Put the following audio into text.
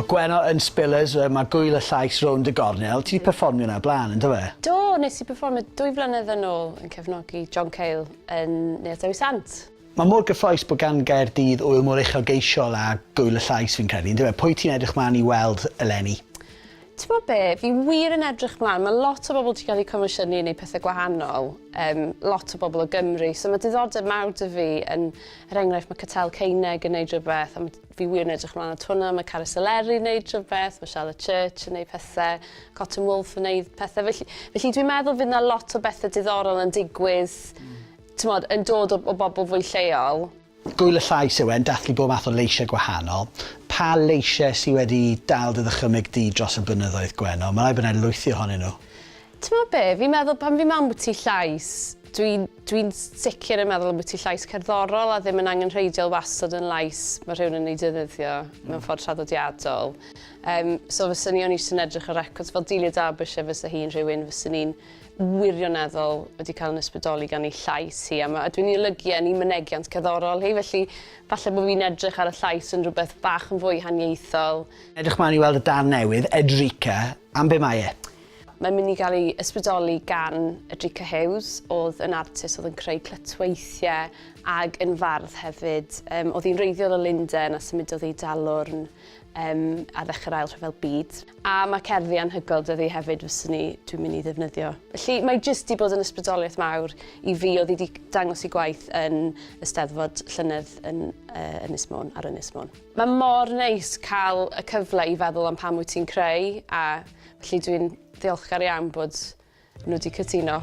Gwenno yn Spillers, mae Gŵyl y Llais rownd y gornel. Ti 'di perfformio 'na o'r blaen, yndo fe? Do, nes i perfformio dwy flynedd yn ôl yn cefnogi John Cale yn Neuadd Dewi Sant. Mae mor gyffrous bod gan Gaerdydd ŵyl mor uchelgeisiol â Gŵyl y Llais fi'n credu, yndyfe? Pwy ti'n edrych mlaen i weld eleni? T'mod be', fi wir yn edrych mlan, ma' lot o bobl 'di ga'l eu comisiynu i neud pethe gwahanol, yym lot o bobl o Gymru, so ma' diddordeb mawr 'da fi yn, er enghraifft ma' Katell Keineg yn neud rhywbeth a ma' fi wir yn edrych mlan at hwnna, ma' Carys Eleri yn neud rhywbeth, ma' Charlotte Church yn neud pethe, Cotton Wolfe yn neud pethe, felly felly dwi'n meddwl fydd 'na lot o bethe diddorol yn digwydd, t'mod, yn dod o o bobl fwy lleol. Gŵyl y Llais yw e, yn dathlu bob math o leisiau gwahanol. Pa leisiau sy wedi dal dy ddychymyg di dros y blynyddoedd, Gwenno? Mae rhaid bod 'na lwythi ohonyn nhw. T'mod be', fi'n meddwl pan fi'n meddwl ambwti llais, dwi'n dwi'n sicr yn meddwl ambwti llais cerddorol a ddim yn angenrheidiol wastad yn lais ma' rhywun yn ei defnyddio mewn ffordd traddodiadol. Yym so fyswn i o'n i jyst yn edrych ar records fel Delia Derbyshire fysa hi'n rhywun fyswn i'n wirioneddol wedi cael yn ysbrydoli gan ei llais hi a ma' a dwi'n ei olygu e yn ei mynegiant cerddorol hi felly falle bo' fi'n edrych ar y llais yn rhywbeth bach yn fwy haniaethol. Edrych mlaen i weld y darn newydd, Edrica, am be mae e? Mae'n mynd i gael ei ysbrydoli gan Edrica Hughes, oedd yn artist oedd yn creu clytweithiau ag yn fardd hefyd. Um, oedd hi'n wreiddiol o Lundain a symudodd i Dalwrn um, ar ddechrau'r Ail Rhyfel Byd. A mae cerddi anhygoel 'da fi hefyd fyswn i, dwi'n mynd i ddefnyddio. Felly mae jyst 'di bod yn ysbrydoliaeth mawr i fi, oedd hi 'di dangos ei gwaith yn y Steddfod llynedd yn uh, Ynys Môn, ar Ynys Môn. Mae mor neis cael y cyfle i feddwl am pam wyt ti'n creu, a felly dwi'n ddiolchgar iawn bod nhw 'di cytuno.